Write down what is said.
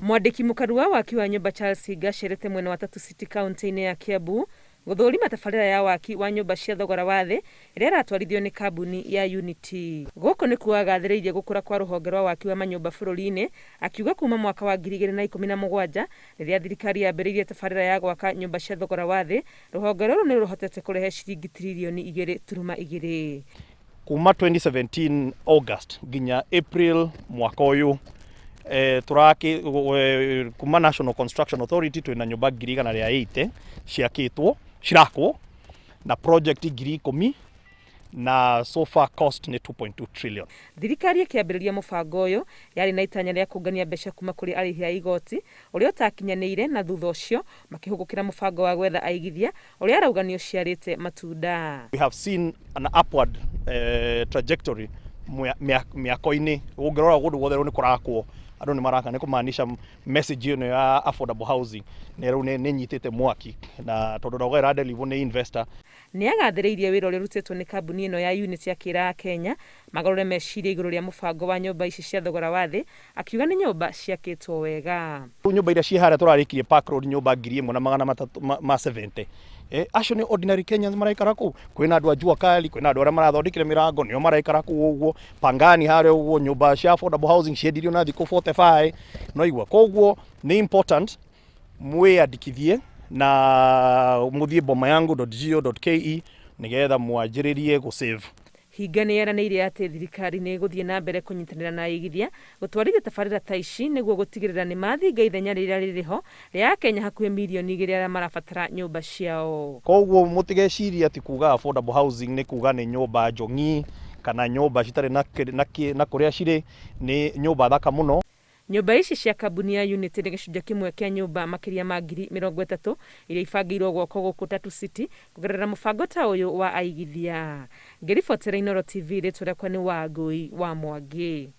Mwandĩki mũkaru wa waki wa nyũmba Charles Hinga acerete mwena wa Tatu City kaunti-inĩ ya Kiambu gũthũrima tabarĩra ya waki wa nyũmba cia thogora wa thĩ ĩrĩa ĩratwarithio nĩ kambuni ya Unity. Gũkũ nĩkuo agathĩrĩirie gũkũra kwa rũhonge rwa waki wa manyũmba bũrũri-inĩ, akiuga kuma mwaka wa 2017 rĩrĩa thirikari yambĩrĩirie tabarĩra ya gwaka nyũmba cia thogora wa thĩ, rũhonge rũrũ nĩ rũhotete kũrehe ciringi tiririoni 2.2. Kuma 2017 August nginya April mwaka ũyũ, tũraki kuma National Construction Authority twĩna nyũmba 180,000 ciakĩtwo, cirakwo, na project 10,000, na so far cost nĩ 2.2 trillion. Thirikari ĩkĩambĩrĩria mũbango ũyũ yarĩ na itanya rĩa kũngania mbeca kuma kũrĩ arĩhi a igoti ũrĩa ũtakinyanĩire, na thutha ũcio makĩhũgũkĩra mũbango wa gwetha aigithia ũrĩa arauga nĩ ũciarĩte matunda. We have seen an upward trajectory mĩako-inĩ. Ũngĩrora kũndũ guothe rĩu nĩ kũrakwo, andũ nĩ maraka, nĩ kũmaanisha message ĩno ya affordable housing nĩ rĩu nĩ nyitĩte mwaki, na tondũ ndogo ĩradeliverwo nĩ investor. Nĩ agathĩrĩirie wĩra ũrĩa ũrutĩtwo nĩ kambuni ĩno ya Unity, akĩra Akenya magarũre meciria igũrũ rĩa mũbango wa nyũmba ici cia thogora wa thĩ, akiuga nĩ nyũmba ciakĩtwo wega. Nyũmba iria ciĩ harĩa tũrarĩkirie Park Road, nyũmba 1370, acio nĩ ordinary Kenyans maraikara kũu. Kwĩna andũ a jua kali, kwĩna andũ arĩa marathondekire mĩrango, nĩo maraikara kũu ũguo. Pangani harĩa ũguo, nyũmba cia affordable housing ciendirio na thikũ 45 no igua. Koguo nĩ important mwĩyandĩkithie na mũthiĩ bomayangu.go.ke nĩgetha mwanjĩrĩrie gũ save. Hinga nĩ yeranĩire atĩ thirikari nĩ ĩgũthiĩ na mbere kũnyitanĩra na aigithia gũtwarithia tabarĩra ta ici nĩguo gũtigĩrĩra nĩ mathinga ithenya rĩrĩa rĩrĩ ho rĩa Akenya hakuhĩ mirioni 2 arĩa marabatara nyũmba ciao. Koguo mũtigecirie atĩ kuga affordable housing nĩ kuga nĩ nyũmba njong'i kana nyũmba citarĩ na kũrĩa cirĩ, nĩ nyũmba thaka mũno. Nyũmba ici cia kambuni ya Unity nĩ gĩcunjĩ kĩmwe kĩa nyũmba makĩria ma 30,000 iria ibangĩirwo gwakwo gũkũ Tatu City kũgerera mũbango ta ũyũ wa aigithia. Ngĩribotera Inooro TV, rĩtwa rĩakwa nĩ Wangũi wa Mwangi.